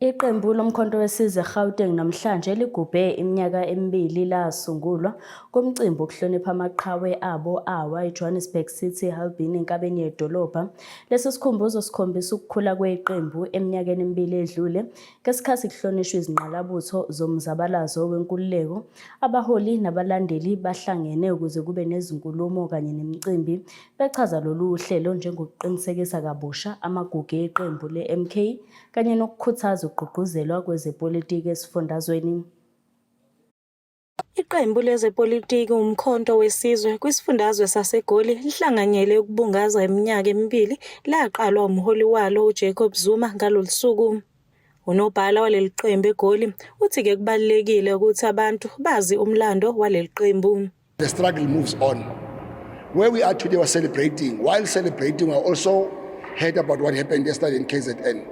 Iqembu loMkhonto weSizwe eGauteng namhlanje ligubhe iminyaka emibili lasungulwa kumcimbi wokuhlonipha amaqhawe abo awa eJohannesburg City Hall enkabeni yedolobha. Lesi sikhumbuzo sikhombisa ukukhula kweqembu eminyakeni emibili edlule ngesikhathi kuhlonishwa izingqalabutho zomzabalazo wenkululeko. Abaholi nabalandeli bahlangene ukuze kube nezinkulumo kanye nemicimbi bechaza lolu hlelo njengokuqinisekisa kabusha amagugu eqembu le-MK kanye nokukhuthaza ukugqugquzelwa kwezepolitiki esifundazweni. Iqembu lezepolitiki uMkhonto weSizwe kwisifundazwe saseGoli lihlanganyele ukubungaza iminyaka emibili laqalwa umholi walo uJacob Zuma ngalolu suku. Unobhala waleli qembu eGoli uthi-ke kubalulekile ukuthi abantu bazi umlando waleli qembu. The struggle moves on. Where we are today, we're celebrating. While celebrating, we also heard about what happened yesterday in KZN.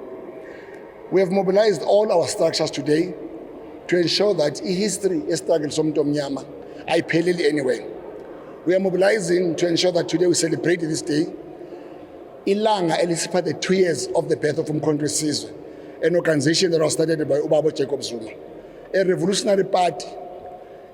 We have mobilized all our structures today to ensure that history struggle somuntu omnyama ayipheleli anywhere. We are mobilizing to ensure that today we celebrate this day. Ilanga elisipha the 2 years of the birth of Umkhonto weSizwe, an organization that was started by Ubaba Jacob Zuma, a revolutionary party,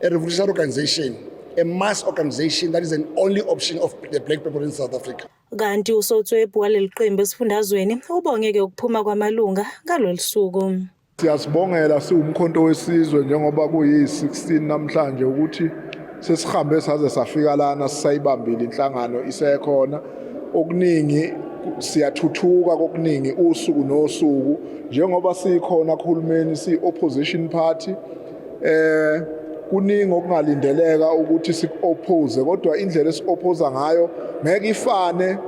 a revolutionary organization, a mass organization that is an only option of the black people in South Africa. Kanti uSotswebhu waleli qembu esifundazweni ubonge-ke ukuphuma kwamalunga ngalolu suku. Siyasibongela siwumkhonto wesizwe njengoba kuyi-16 namhlanje ukuthi sesihambe saze safika lana sisayibambile inhlangano isekhona. Okuningi siyathuthuka kokuningi usuku nosuku njengoba sikhona kuhulumeni si-opposition party kuningi okungalindeleka ukuthi siku-oppose, kodwa indlela esi-oppose ngayo ngeke ifane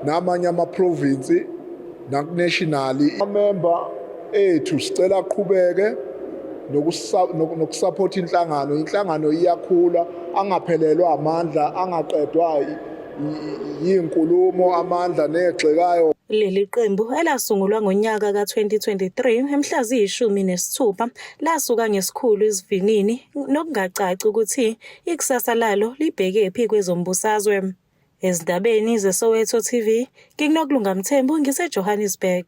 namanye ama-province naku-national. Amemba ethu sicela aqhubeke nokusupport inhlangano. Inhlangano iyakhula, angaphelelwa amandla, angaqedwa yinkulumo amandla negxekayo. Leli qembu elasungulwa ngonyaka ka-2023 mhla ziyi-16 lasuka ngesikhulu isivinini nokungacaci ukuthi ikusasa lalo libhekephi kwezombusazwe. Ezindabeni zeSoweto TV, nginguNokulunga Mthembu, ngiseJohannesburg.